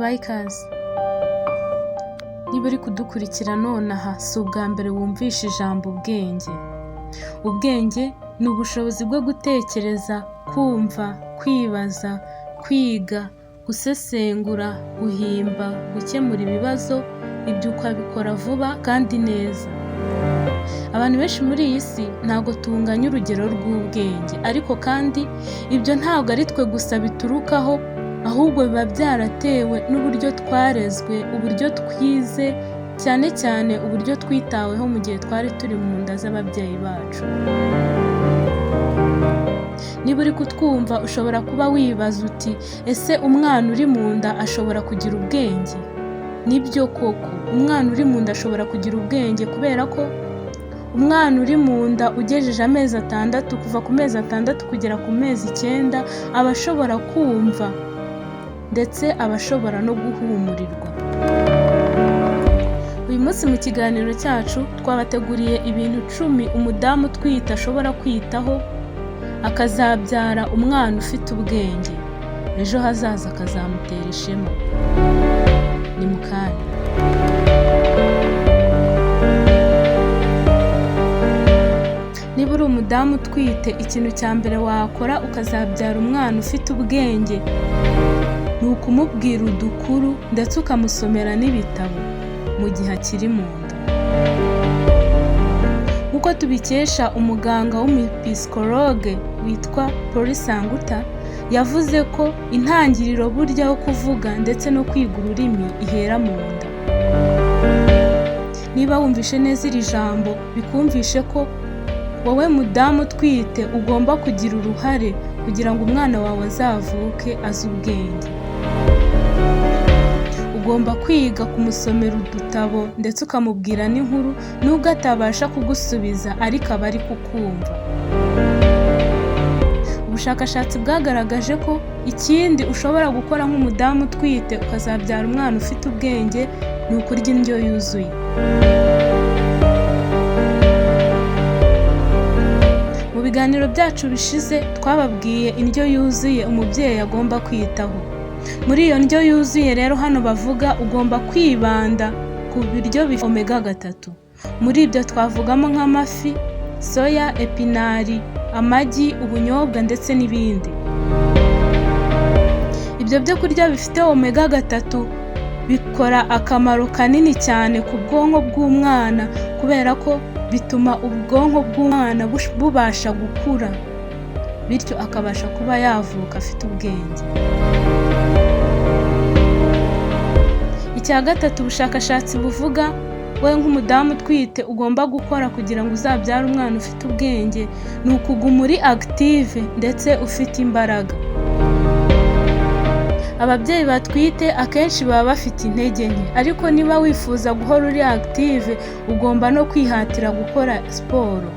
Tubahe ikaze. Niba uri kudukurikira nonaha, si ubwa mbere wumvishe ijambo ubwenge. Ubwenge ni ubushobozi bwo gutekereza, kumva, kwibaza, kwiga, gusesengura, guhimba, gukemura ibibazo, ibyo ukabikora vuba kandi neza. Abantu benshi muri iyi si ntabwo tunganya urugero rw'ubwenge, ariko kandi ibyo ntabwo ari twe gusa biturukaho, ahubwo biba byaratewe n'uburyo twarezwe, uburyo twize, cyane cyane uburyo twitaweho mu gihe twari turi mu nda z'ababyeyi bacu. Niba uri kutwumva, ushobora kuba wibaza uti: "Ese umwana uri mu nda ashobora kugira ubwenge?" Nibyo koko, umwana uri mu nda ashobora kugira ubwenge, kubera ko umwana uri mu nda ugejeje amezi 6, kuva ku mezi 6 kugera ku mezi 9, aba ashobora kumva ndetse aba ashobora no guhumurirwa. Uyu munsi mu kiganiro cyacu twabateguriye ibintu 10 umudamu utwite ashobora kwitaho, akazabyara umwana ufite ubwenge, ejo hazaza akazamutera ishema. Ni mu kanya. Niba uri umudamu utwite, ikintu cya mbere wakora ukazabyara umwana ufite ubwenge ni ukumubwira udukuru ndetse ukamusomera n'ibitabo mu gihe akiri mu nda. Nk'uko tubikesha umuganga w'umupisikologe witwa Polly Sanguta, yavuze ko intangiriro burya yo kuvuga ndetse no kwiga ururimi ihera mu nda. Niba wumvishe neza iri jambo, bikumvishe ko wowe mudamu utwite ugomba kugira uruhare kugira ngo umwana wawe azavuke azi ubwenge. Ugomba kwiga kumusomera udutabo ndetse ukamubwira n'inkuru, nubwo atabasha kugusubiza ariko aba ari kukumva. Ubushakashatsi bwagaragaje ko ikindi ushobora gukora nk'umudamu utwite ukazabyara umwana ufite ubwenge ni ukurya indyo yuzuye. Mu biganiro byacu bishize twababwiye indyo yuzuye umubyeyi agomba kwitaho. Muri iyo ndyo yuzuye rero hano bavuga ugomba kwibanda ku biryo bifite omega 3. Muri ibyo twavugamo nk'amafi, soya, epinari, amagi, ubunyobwa ndetse n'ibindi. Ibyo byo kurya bifite omega 3 bikora akamaro kanini cyane ku bwonko bw'umwana, kubera ko bituma ubwonko bw'umwana bubasha gukura, bityo akabasha kuba yavuka afite ubwenge. Icya gatatu ubushakashatsi buvuga wowe nk'umudamu utwite ugomba gukora kugira ngo uzabyare umwana ufite ubwenge ni ukuguma uri active ndetse ufite imbaraga. Ababyeyi batwite akenshi baba bafite intege nke, ariko niba wifuza guhora uri active ugomba no kwihatira gukora siporo.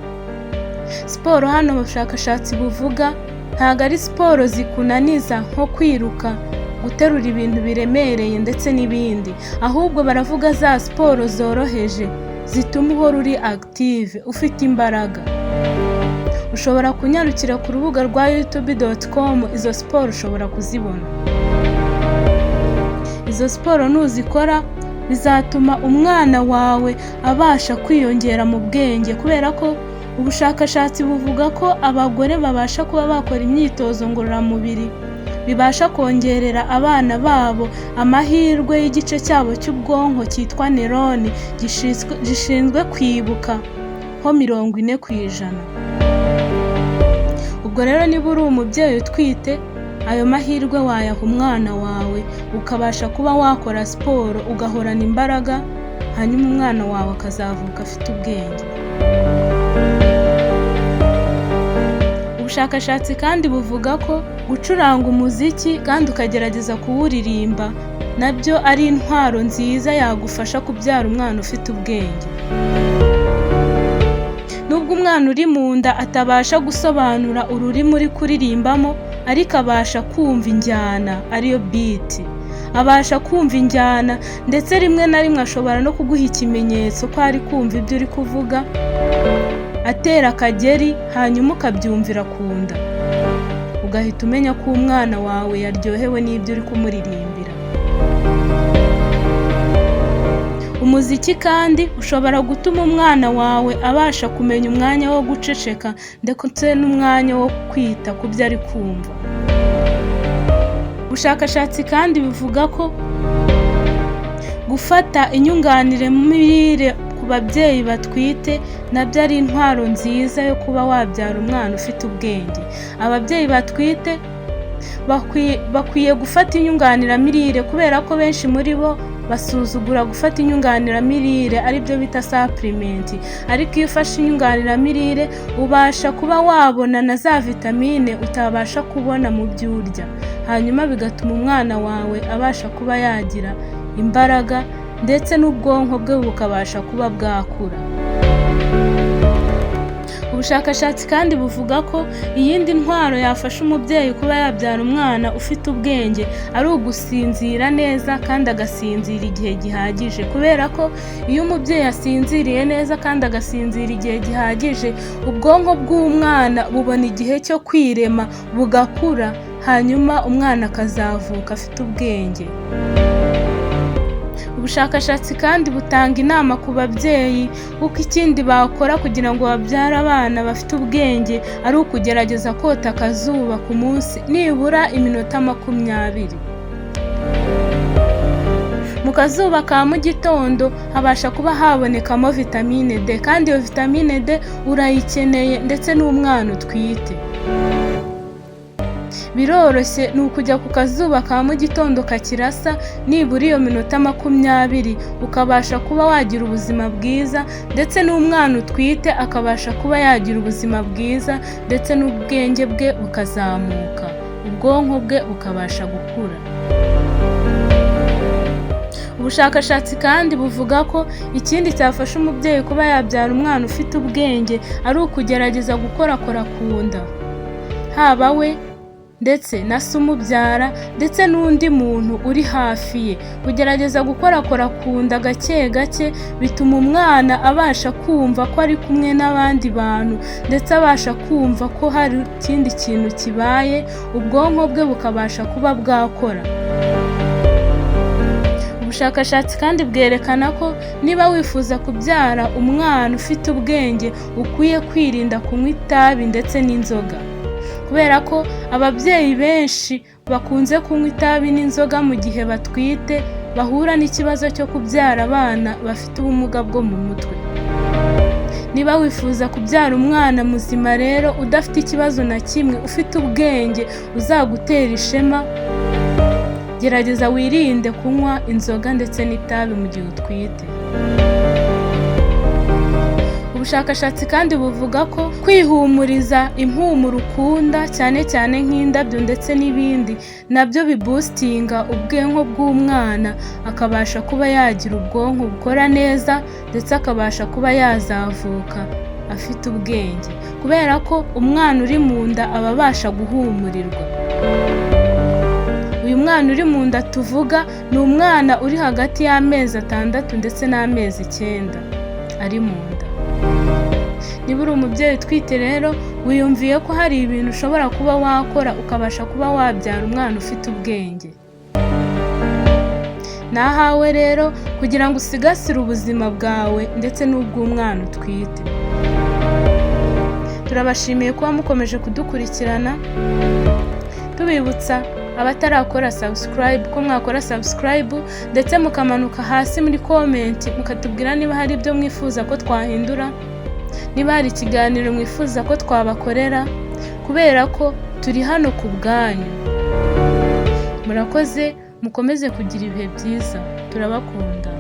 Siporo hano ubushakashatsi buvuga ntabwo ari siporo zikunaniza nko kwiruka, guterura ibintu biremereye ndetse n'ibindi, ahubwo baravuga za siporo zoroheje zituma uhora uri active, ufite imbaraga. Ushobora kunyarukira ku rubuga rwa youtube.com, izo siporo ushobora kuzibona. Izo siporo nuzikora bizatuma umwana wawe abasha kwiyongera mu bwenge, kubera ko ubushakashatsi buvuga ko abagore babasha kuba bakora imyitozo ngororamubiri bibasha kongerera abana babo amahirwe y'igice cyabo cy'ubwonko cyitwa nerone gishinzwe kwibuka ho 40%. Ubwo rero niba uri umubyeyi utwite, ayo mahirwe wayaha umwana wawe, ukabasha kuba wakora siporo ugahorana imbaraga, hanyuma umwana wawe akazavuka afite ubwenge. Ubushakashatsi kandi buvuga ko gucuranga umuziki kandi ukagerageza kuwuririmba nabyo ari intwaro nziza yagufasha kubyara umwana ufite ubwenge. Nubwo umwana uri mu nda atabasha gusobanura ururimi uri kuririmbamo, ariko abasha kumva injyana ariyo beat. Abasha kumva injyana ndetse rimwe na rimwe ashobora no kuguha ikimenyetso ko ari kumva ibyo uri kuvuga, atera akageri, hanyuma ukabyumvira ku nda, ugahita umenya ko umwana wawe yaryohewe n'ibyo uri kumuririmbira. Umuziki kandi ushobora gutuma umwana wawe abasha kumenya umwanya wo guceceka ndetse n'umwanya wo kwita ku byo ari kumva. Ubushakashatsi kandi buvuga ko gufata inyunganiramirire ku babyeyi batwite nabyo ari intwaro nziza yo kuba wabyara umwana ufite ubwenge. Ababyeyi batwite bakwiye gufata inyunganiramirire, kubera ko benshi muri bo basuzugura gufata inyunganiramirire, aribyo bita supplement. Ariko iyo ufashe inyunganiramirire, ubasha kuba wabona na za vitamine utabasha kubona mu byo urya, hanyuma bigatuma umwana wawe abasha kuba yagira imbaraga, ndetse n'ubwonko bwe bukabasha kuba bwakura. Ubushakashatsi kandi buvuga ko iyindi ntwaro yafasha umubyeyi kuba yabyara umwana ufite ubwenge ari ugusinzira neza kandi agasinzira igihe gihagije, kubera ko iyo umubyeyi asinziriye neza kandi agasinzira igihe gihagije, ubwonko bw'umwana bubona igihe cyo kwirema bugakura, hanyuma umwana akazavuka afite ubwenge. Ubushakashatsi kandi butanga inama ku babyeyi uko ikindi bakora kugira ngo babyare abana bafite ubwenge ari ukugerageza kota akazuba ku munsi nibura iminota 20. Mu kazuba ka mu gitondo habasha kuba habonekamo vitamine D, kandi iyo vitamine D urayikeneye ndetse n'umwana utwite. Biroroshye, ni ukujya ku kazuba ka mu gitondo kakirasa nibura iyo minota 20, ukabasha kuba wagira ubuzima bwiza, ndetse n'umwana utwite akabasha kuba yagira ubuzima bwiza, ndetse n'ubwenge bwe bukazamuka, ubwonko bwe bukabasha gukura. Ubushakashatsi kandi buvuga ko ikindi cyafasha umubyeyi kuba yabyara umwana ufite ubwenge ari ukugerageza gukorakora ku nda, haba we ndetse na se umubyara ndetse n'undi muntu uri hafi ye. Kugerageza gukorakora ku nda gake gake bituma umwana abasha kumva ko ari kumwe n'abandi bantu, ndetse abasha kumva ko hari ikindi kintu kibaye, ubwonko bwe bukabasha kuba bwakora. Ubushakashatsi kandi bwerekana ko niba wifuza kubyara umwana ufite ubwenge, ukwiye kwirinda kunywa itabi ndetse n'inzoga, kubera ko ababyeyi benshi bakunze kunywa itabi n'inzoga mu gihe batwite bahura n'ikibazo cyo kubyara abana bafite ubumuga bwo mu mutwe. Niba wifuza kubyara umwana muzima rero, udafite ikibazo na kimwe, ufite ubwenge uzagutera ishema, gerageza wirinde kunywa inzoga ndetse n'itabi mu gihe utwite. Ubushakashatsi kandi buvuga ko kwihumuriza impumuro ukunda, cyane cyane nk'indabyo ndetse n'ibindi, nabyo biboostinga ubwonko bw'umwana, akabasha kuba yagira ubwonko bukora neza, ndetse akabasha kuba yazavuka afite ubwenge, kubera ko umwana uri mu nda aba abasha guhumurirwa. Uyu mwana uri mu nda tuvuga ni umwana uri hagati y'amezi 6 ndetse n'amezi 9 ari mu nda. Niba uri umubyeyi utwite rero, wiyumviye ko hari ibintu ushobora kuba wakora ukabasha kuba wabyara umwana ufite ubwenge. Ni ahawe rero kugira ngo usigasire ubuzima bwawe ndetse n'ubw'umwana utwite. Turabashimiye kuba mukomeje kudukurikirana, tubibutsa abatarakora subscribe ko mwakora subscribe, ndetse mukamanuka hasi muri comment mukatubwira niba hari ibyo mwifuza ko twahindura, niba hari ikiganiro mwifuza ko twabakorera, kubera ko turi hano ku bwanyu. Murakoze, mukomeze kugira ibihe byiza, turabakunda.